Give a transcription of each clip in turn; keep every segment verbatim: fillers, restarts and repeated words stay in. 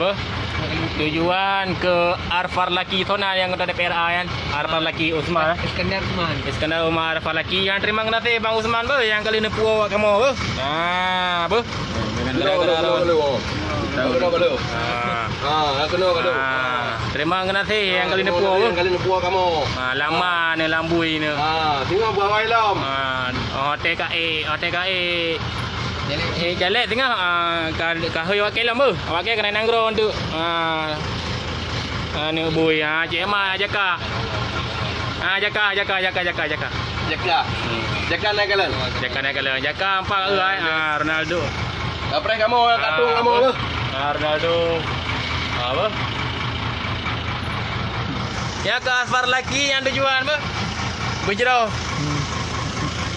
Beuh, tujuan keu Arfar Laki, soe nan nyang anggota D P R A nyan? Arfar Laki Usman. Iskandar Usman. Iskandar Umar Arfar Laki. Nyang teurimong geunaséh Bang Usman beuh, nyang ka lheueh neupuwoe awak kamoe beuh. Ha, beuh. Halo, halo, halo, halo. Halo, halo. Ha. Ha, halo, halo. Ha, teurimong geunaséh nyang ka lheueh neupuwoe beuh. Nyang ka lheueh neupuwoe kamoe. Ha, lama neu lambui neu. Ha, singoh beuawai lom. Ha, oh, T K E, oh, T K E. Eh, jalek singoh, ah, ka, ka hôi awak kée lom beuh. Awak kée keunan nanggroe untuk, ah, ah, neuk bui. Ah, Cik Emma, jaka. Ah, jaka, jaka, jaka, jaka, jaka. Jaka. Hmm. Jaka naik jalan. Jaka naik jalan. Jaka empat orang, ah, Ronaldo. Kapreh kamoe, ah, katung kamoe beuh. Ah, Ronaldo. Ah, beuh. Nyang keu Arfar Laki nyang tujuan beuh. Beujroh.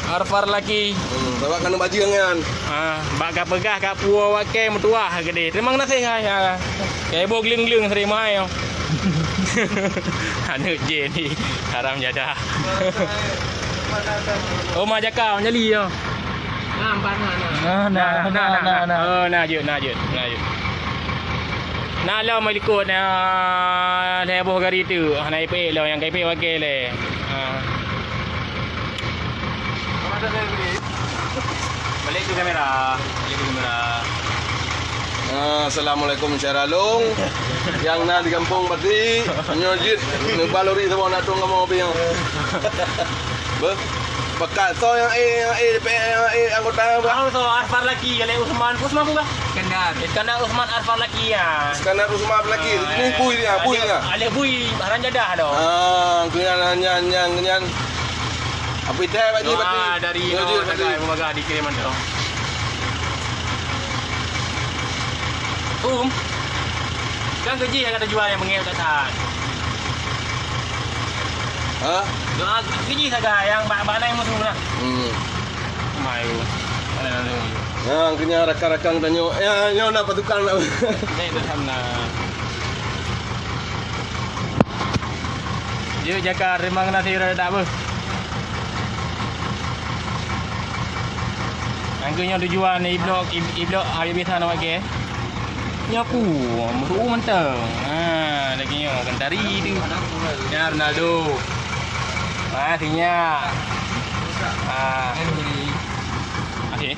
Arfar Laki. Hmm, sabab ka neuk bajeueng nyan. Ah, bak ka peugah ka puwoe awak kée meutuwah keudeh. Teurimong geunaséh hai. Ha. Kée boh gleueng-gleueng seri mai. Aneuk jén ni haram jadah. Oh, ma jaka nyali yo. Nah, nah, nah, nah, nah. Oh, na jeuet, na jeuet, na jeuet. Na lom likot, na lhée boh gari teuk, hana ipeuék lom, nyang ka ipeuék wakée lé. Ha. Balik tu kamera, balik tu kamera. Ah, assalamualaikum syedara lôn. Nyang na di gampông Bati, nyoe jeuet neuba lori saboh na tueng kamoe piang. Beuh, pakat soe nyang, eh, nyang, eh, nyang, eh, anggota apa? Halo, so, Arfar Laki, Alek Usman. Usman bukan? Iskandar. Iskandar Usman Arfar Laki ya. Iskandar Usman Arfar Laki. Ah, ini bui dia, bui dia. Alek bui, haram jadah dah. Ah, kenyan, nyan, nyan, kenyan. Apa itu, Pak Ji, Pak Ji? Doa dari Nyoe jeuet, Pak Ji. Bagah di Kalimantan. Um. Kan gaji nyang ka teujual nyang beungéh that-that. Ha? Doa gaji sagai nyang bak, bak laén musoh lah. Hmm. Mayu. Ada lalu. Nyang keu nyan rakan-rakan tanyoe. Ya, nyoe na patukang na. Saya dah sana. Jeuet jaka, teurimong geunaséh rada beuh. Nyang keu nyoe tujuan iblok, ib-, iblok habéh-habéh awak kée. Nyoe ku, meuruu mantong. Ha, lagée nyoe, Kentari tu. Nyan Ronaldo. Ha, sinyak. Ha. Okey.